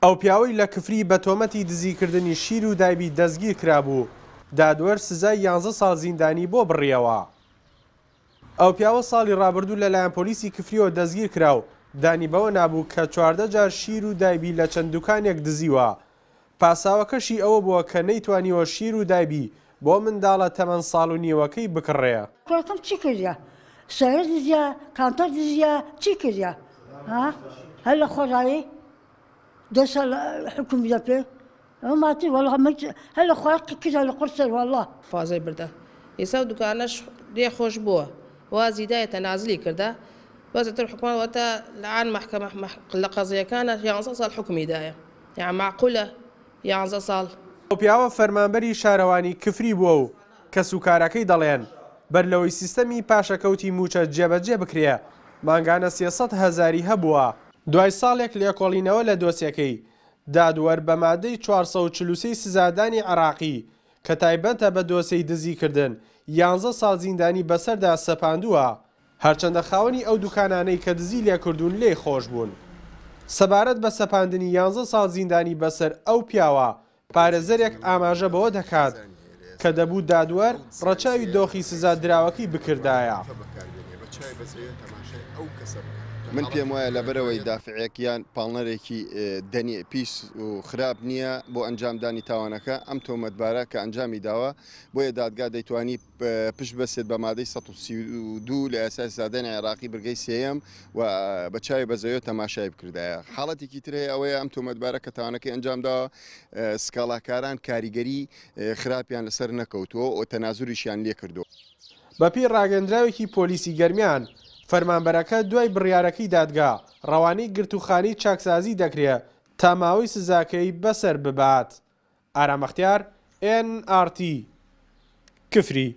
ئەو پیاوەی لە کفری بە تۆمەتی دزیکردنی شیر و دایبی دەستگیرکرابوو، دادوەر سزای یانزە ساڵ زیندانی بۆ بڕیەوە. ئەو پیاوە ساڵی رابردوو لەلایەن پۆلیسی کفریەوە دەستگیرکرا و دانی بەوە نابوو کە 14 جار شیر و دایبی لە چەند دوکانێک دزیوە. پاساوەکەشی ئەوە بووە کە نەیتوانیوە شیر و دایبی بۆ منداڵە تەمەن ساڵ و نیوەکەی بکڕێ. کوڕەکەم چی کردیە؟ سەیارە دزیە؟ کانتەر دزیە؟ چی کردیە؟ ها؟ هەر لە خۆڕایی دە ساڵ حوکم بدە پێ ئەوە ماتی وەڵا من هەر لە خۆڕایی کردە لە قوڕ سەر وەڵا. فازەی بردە ئیسا و دوکانەش لێ خۆش بووە وازی دایە تەنازلی کردە بەس ئیتر حکومەت وەتا لەعان مەحکەمە لە قەزیەکانە یانزە ساڵ حوکمی دایە یان مەعقولە یانزە ساڵ. ئەو پیاوە فەرمانبەری شارەوانی کفری بووە و کەسوکارەکەی دەڵێن، بەر لەوەی سیستەمی پاشەکەوتی مووچە جێبەجێ بکرێ، مانگانە 300 هەزاری هەبووە. دوای ساڵێک لێکۆڵینەوە لە دۆسیەکەی، دادوەر بە مادەی 443 سزادانی عێراقی کە تایبەتە بە دۆسێی دزیکردن، یانزە ساڵ زیندانی بەسەردا سەپاندووە، هەرچەندە خاوەنی ئەو دوکانانەی کە دزی لێکردوون لێی خۆشبوون. سەبارەت بە سەپاندنی یانزە ساڵ زیندانی بەسەر ئەو پیاوە، پارێزەرێک ئاماژە بەوە دەکات کە دەبوو دادوەر ڕەچاوی دۆخی سزا دراوەکەی بکردایە. من پێم وایە لەبەرئەوەی دافعێک یان پاڵنەرێکی دەنی پیس و خراپ نییە بۆ ئەنجامدانی تاوانەکە، ئەم تۆمەتبارە کە ئەنجامی داوە، بۆیە دادگا دەیتوانی پشت بەستێت بە مادەی 132 لە یاسای سزادانی عێراقی برگەی سێیەم و بە چاوی بەزەیەوە تەماشای بکردایە. حاڵەتێکی تر هەیە ئەوەیە ئەم تۆمەتبارە کە تاوانەکەی ئەنجامداوە سکاڵاکاران کاریگەری خراپیان لەسەر نەکەوتووە و تەنازوریشیان لێکردووە. بەپێی ڕاگەندراوێکی پۆلیسی گەرمیان، فەرمانبەرەکە دوای بڕیارەکەی دادگا ڕەوانەی گرتووخانەی چاکسازی دەکرێ تا ماوەی سزاکەی بەسەر ببات. ئارام بەختیار، ئێن ئاڕ تی، کفری.